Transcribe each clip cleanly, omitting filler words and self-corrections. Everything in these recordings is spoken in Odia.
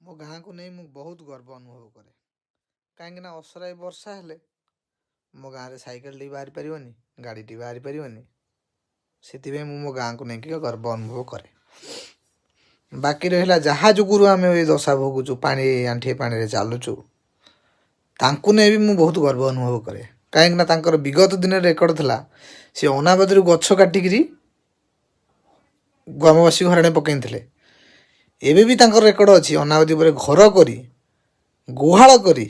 ମୋ ଗାଁକୁ ନେଇ ମୁଁ ବହୁତ ଗର୍ବ ଅନୁଭବ କରେ, କାହିଁକିନା ଅସରାଏ ବର୍ଷା ହେଲେ ମୋ ଗାଁରେ ସାଇକେଲଟି ବାହାରି ପାରିବନି, ଗାଡ଼ିଟି ବାହାରି ପାରିବନି। ସେଥିପାଇଁ ମୁଁ ମୋ ଗାଁକୁ ନେଇକି ଗର୍ବ ଅନୁଭବ କରେ। ବାକି ରହିଲା ଯାହା ଯୋଗୁରୁ ଆମେ ଏ ଦଶା ଭୋଗୁଛୁ, ପାଣି ଆଣ୍ଠିଏ ପାଣିରେ ଚାଲୁଛୁ, ତାଙ୍କୁ ନେଇ ବି ମୁଁ ବହୁତ ଗର୍ବ ଅନୁଭବ କରେ। କାହିଁକିନା ତାଙ୍କର ବିଗତ ଦିନରେ ରେକର୍ଡ଼ ଥିଲା, ସେ ଅନାବାଦୀରୁ ଗଛ କାଟିକିରି ଗ୍ରାମବାସୀ ହଇରାଣ ପକାଇଥିଲେ। ଏବେ ବି ତାଙ୍କର ରେକର୍ଡ଼ ଅଛି, ଅନାବାଦୀ ଉପରେ ଘର କରି, ଗୁହାଳ କରି,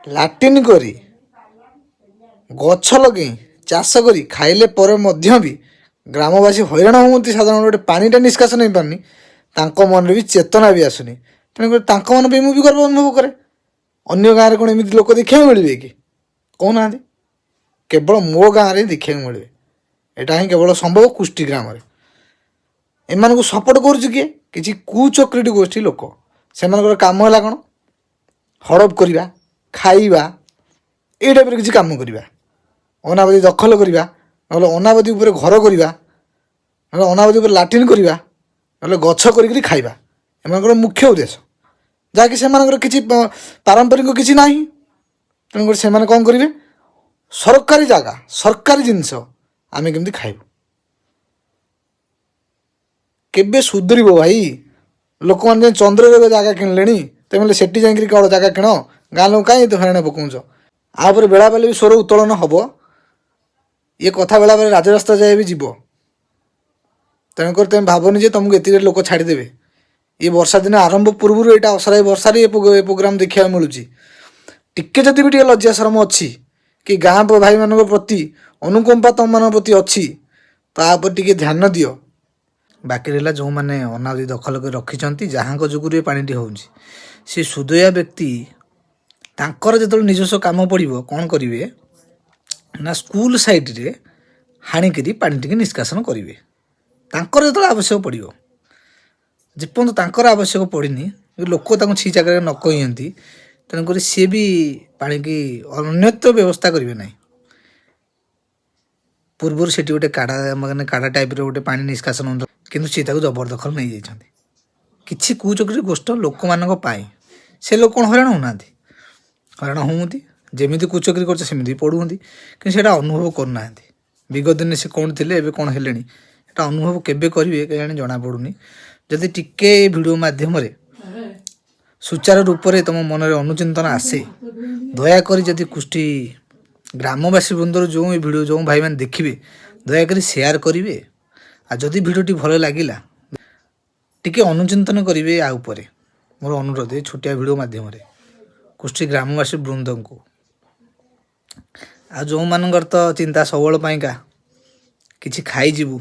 ଲାଟିନ୍ କରି, ଗଛ ଲଗେଇ ଚାଷ କରି ଖାଇଲେ ପରେ ମଧ୍ୟ ବି ଗ୍ରାମବାସୀ ହଇରାଣ ହୁଅନ୍ତି। ସାଧାରଣ ଗୋଟେ ପାଣିଟା ନିଷ୍କାସନ ହେଇପାରୁନି, ତାଙ୍କ ମନରେ ବି ଚେତନା ବି ଆସୁନି। ତେଣୁକରି ତାଙ୍କ ମନ ପାଇଁ ମୁଁ ବି ଗର୍ବ ଅନୁଭବ କରେ। ଅନ୍ୟ ଗାଁରେ କ'ଣ ଏମିତି ଲୋକ ଦେଖିବାକୁ ମିଳିବେ କି? କହୁନାହାନ୍ତି। କେବଳ ମୋ ଗାଁରେ ଦେଖିବାକୁ ମିଳିବେ। ଏଇଟା ହିଁ କେବଳ ସମ୍ଭବ କୁଷ୍ଟି ଗ୍ରାମରେ। ଏମାନଙ୍କୁ ସପୋର୍ଟ କରୁଛି କିଏ? କିଛି କୁଚକ୍ରଟି ଗୋଷ୍ଠୀ ଲୋକ। ସେମାନଙ୍କର କାମ ହେଲା କ'ଣ? ହଡ଼ପ କରିବା, ଖାଇବା, ଏଇ ଟାଇପ୍ର କିଛି କାମ କରିବା, ଅନାବାଦୀ ଦଖଲ କରିବା, ନହେଲେ ଅନାବାଦୀ ଉପରେ ଘର କରିବା, ନହେଲେ ଅନାବାଦୀ ଉପରେ ଲାଟିନ୍ କରିବା, ନହେଲେ ଗଛ କରିକିରି ଖାଇବା ଏମାନଙ୍କର ମୁଖ୍ୟ ଉଦ୍ଦେଶ୍ୟ। ଯାହାକି ସେମାନଙ୍କର କିଛି ପାରମ୍ପରିକ କିଛି ନାହିଁ। ତେଣୁକରି ସେମାନେ କ'ଣ କରିବେ? ସରକାରୀ ଜାଗା, ସରକାରୀ ଜିନିଷ ଆମେ କେମିତି ଖାଇବୁ? କେବେ ସୁଧୁରିବ ଭାଇ? ଲୋକମାନେ ଯାଇ ଚନ୍ଦ୍ରରେ ଜାଗା କିଣିଲେଣି, ତେବେ ସେଠି ଯାଇକିରି କ'ଣ ଜାଗା କିଣ। ଗାଁ ଲୋକ କାହିଁ ଏତେ ହଇରାଣ ପକଉଛ? ଆ ଉପରେ ବେଳାବେଳି ବି ସ୍ୱର ଉତ୍ତୋଳନ ହେବ। ଇଏ କଥା ବେଳାବେଳେ ରାଜରାସ୍ତା ଯାଏ ବି ଯିବ। ତେଣୁକରି ତମେ ଭାବନି ଯେ ତମକୁ ଏତିକିରେ ଲୋକ ଛାଡ଼ିଦେବେ। ଇଏ ବର୍ଷା ଦିନ ଆରମ୍ଭ ପୂର୍ବରୁ ଏଇଟା ଅସରାଏ ବର୍ଷାରେ ଏ ପ୍ରୋଗ୍ରାମ ଦେଖିବାକୁ ମିଳୁଛି। ଟିକେ ଯଦି ବି ଟିକେ ଲଜ୍ଜା ଶରମ ଅଛି କି ଗାଁ ଭାଇମାନଙ୍କ ପ୍ରତି ଅନୁକମ୍ପା ତମମାନଙ୍କ ପ୍ରତି ଅଛି, ତା ଉପରେ ଟିକେ ଧ୍ୟାନ ଦିଅ। ବାକି ରହିଲା ଯେଉଁମାନେ ଅନାବାଦୀ ଦଖଲ କରି ରଖିଛନ୍ତି, ଯାହାଙ୍କ ଯୋଗୁରୁ ଏ ପାଣିଟି ହେଉଛି, ସେ ସୁଦୟା ବ୍ୟକ୍ତି ତାଙ୍କର ଯେତେବେଳେ ନିଜସ୍ୱ କାମ ପଡ଼ିବ, କ'ଣ କରିବେ ନା ସ୍କୁଲ ସାଇଡ଼ରେ ହାଣିକିରି ପାଣି ଟିକେ ନିଷ୍କାସନ କରିବେ ତାଙ୍କର ଯେତେବେଳେ ଆବଶ୍ୟକ ପଡ଼ିବ। ଯେପର୍ଯ୍ୟନ୍ତ ତାଙ୍କର ଆବଶ୍ୟକ ପଡ଼ିନି, ଲୋକ ତାଙ୍କୁ ଛି ଚାକରେ ନ କହିଛନ୍ତି, ତେଣୁକରି ସିଏ ବି ପାଣିକି ଅନ୍ୟତ୍ର ବ୍ୟବସ୍ଥା କରିବେ ନାହିଁ। ପୂର୍ବରୁ ସେଠି ଗୋଟେ କାଡ଼ା, ମାନେ କାଡ଼ା ଟାଇପ୍ର ଗୋଟେ ପାଣି ନିଷ୍କାସନ ହେଉଥିଲା, କିନ୍ତୁ ସିଏ ତାକୁ ଜବରଦଖଲ ନେଇଯାଇଛନ୍ତି କିଛି କୁଚକ୍ରୀ ଗୋଷ୍ଠ ଲୋକମାନଙ୍କ ପାଇଁ। ସେ ଲୋକ କ'ଣ ହଇରାଣ ହେଉନାହାନ୍ତି? ହଇରାଣ ହୁଅନ୍ତି। ଯେମିତି କୁଚକ୍ରୀ କରୁଛ ସେମିତି ପଡ଼ୁଛନ୍ତି, କିନ୍ତୁ ସେଇଟା ଅନୁଭବ କରୁନାହାନ୍ତି। ବିଗତ ଦିନରେ ସେ କ'ଣ ଥିଲେ, ଏବେ କ'ଣ ହେଲେଣି, ସେଟା ଅନୁଭବ କେବେ କରିବେ କେଜାଣି ଜଣାପଡ଼ୁନି। ଯଦି ଟିକେ ଏ ଭିଡ଼ିଓ ମାଧ୍ୟମରେ ସୁଚାରୁ ରୂପରେ ତୁମ ମନରେ ଅନୁଚିନ୍ତନ ଆସେ, ଦୟାକରି ଯଦି କୁଷ୍ଟି ଗ୍ରାମବାସୀ ବୃନ୍ଦରୁ ଯେଉଁ ଏ ଭିଡ଼ିଓ ଯେଉଁ ଭାଇମାନେ ଦେଖିବେ, ଦୟାକରି ସେୟାର କରିବେ। ଆଉ ଯଦି ଭିଡ଼ିଓଟି ଭଲ ଲାଗିଲା, ଟିକେ ଅନୁଚିନ୍ତନ କରିବେ ଆ ଉପରେ। ମୋର ଅନୁରୋଧ ଏ ଛୋଟିଆ ଭିଡ଼ିଓ ମାଧ୍ୟମରେ କୁଷ୍ଟି ଗ୍ରାମବାସୀ ବୃନ୍ଦଙ୍କୁ। ଆଉ ଯେଉଁମାନଙ୍କର ତ ଚିନ୍ତା ସବୁବେଳ ପାଇଁକା କିଛି ଖାଇଯିବୁ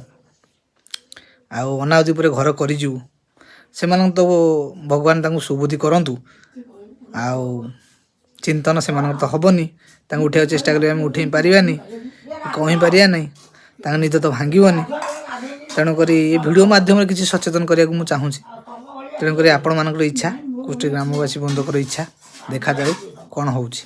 ଆଉ ଅନାବାଦୀ ଉପରେ ଘର କରିଯିବୁ, ସେମାନଙ୍କୁ ତ ଭଗବାନ ତାଙ୍କୁ ସୁବୁଦ୍ଧି କରନ୍ତୁ। ଆଉ ଚିନ୍ତନ ସେମାନଙ୍କର ତ ହେବନି। ତାଙ୍କୁ ଉଠେଇବାକୁ ଚେଷ୍ଟା କଲେ ଆମେ ଉଠେଇ ପାରିବାନି, କହିପାରିବା ନାହିଁ, ତାଙ୍କ ନିଦ ତ ଭାଙ୍ଗିବନି। ତେଣୁକରି ଏ ଭିଡ଼ିଓ ମାଧ୍ୟମରେ କିଛି ସଚେତନ କରିବାକୁ ମୁଁ ଚାହୁଁଛି। ତେଣୁକରି ଆପଣମାନଙ୍କର ଇଚ୍ଛା, କୁଷ୍ଟି ଗ୍ରାମବାସୀ ବନ୍ଧୁଙ୍କର ଇଚ୍ଛା, ଦେଖାଯାଉ କ'ଣ ହେଉଛି।